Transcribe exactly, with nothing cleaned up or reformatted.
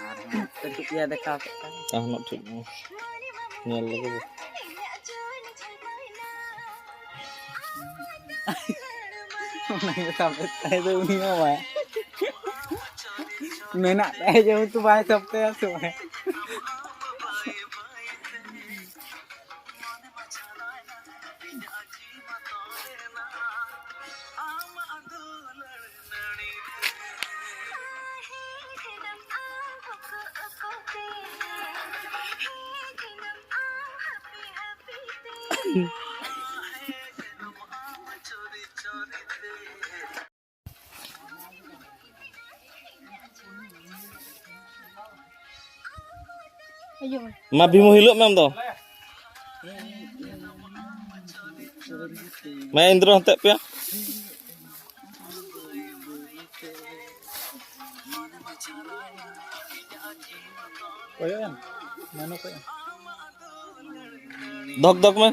ᱟᱨ ᱦᱚᱸ ᱠᱟᱹᱴᱤᱡ ᱮ ᱫᱮᱠᱷᱟᱣ ᱠᱮᱫ ᱛᱟᱭ᱾ ᱛᱟᱦᱮᱱᱚᱜ ᱴᱷᱤᱠ ᱜᱮ᱾ ᱧᱮᱞ ᱞᱮᱜᱮ ᱵᱚ᱾ ᱚᱱᱟ ᱜᱮ ᱥᱟᱵ ᱮᱫ ᱛᱟᱭ ᱫᱚ ᱩᱱᱤ ᱢᱟ ᱵᱟᱭ᱾ ᱢᱮᱱᱟᱜ ᱛᱟᱭ ᱡᱮᱦᱮᱛᱩ ᱵᱟᱭ ᱥᱟᱵ ᱛᱟᱭᱟ ᱥᱮ ᱵᱟᱭ᱾ ᱢᱟ ᱵᱷᱤᱢᱩ ᱦᱤᱞᱳᱜ ᱢᱮ ᱟᱢ ᱫᱚ᱾ ᱢᱟ ᱤᱱᱫᱨᱚ ᱦᱟᱛᱮ ᱯᱮ᱾ ᱠᱚᱭᱚᱜ ᱮᱢ, ᱢᱮᱱᱩ ᱠᱚᱭᱚᱜ ᱮᱢ᱾ ᱫᱷᱚᱠ ᱫᱷᱚᱠ ᱢᱮ᱾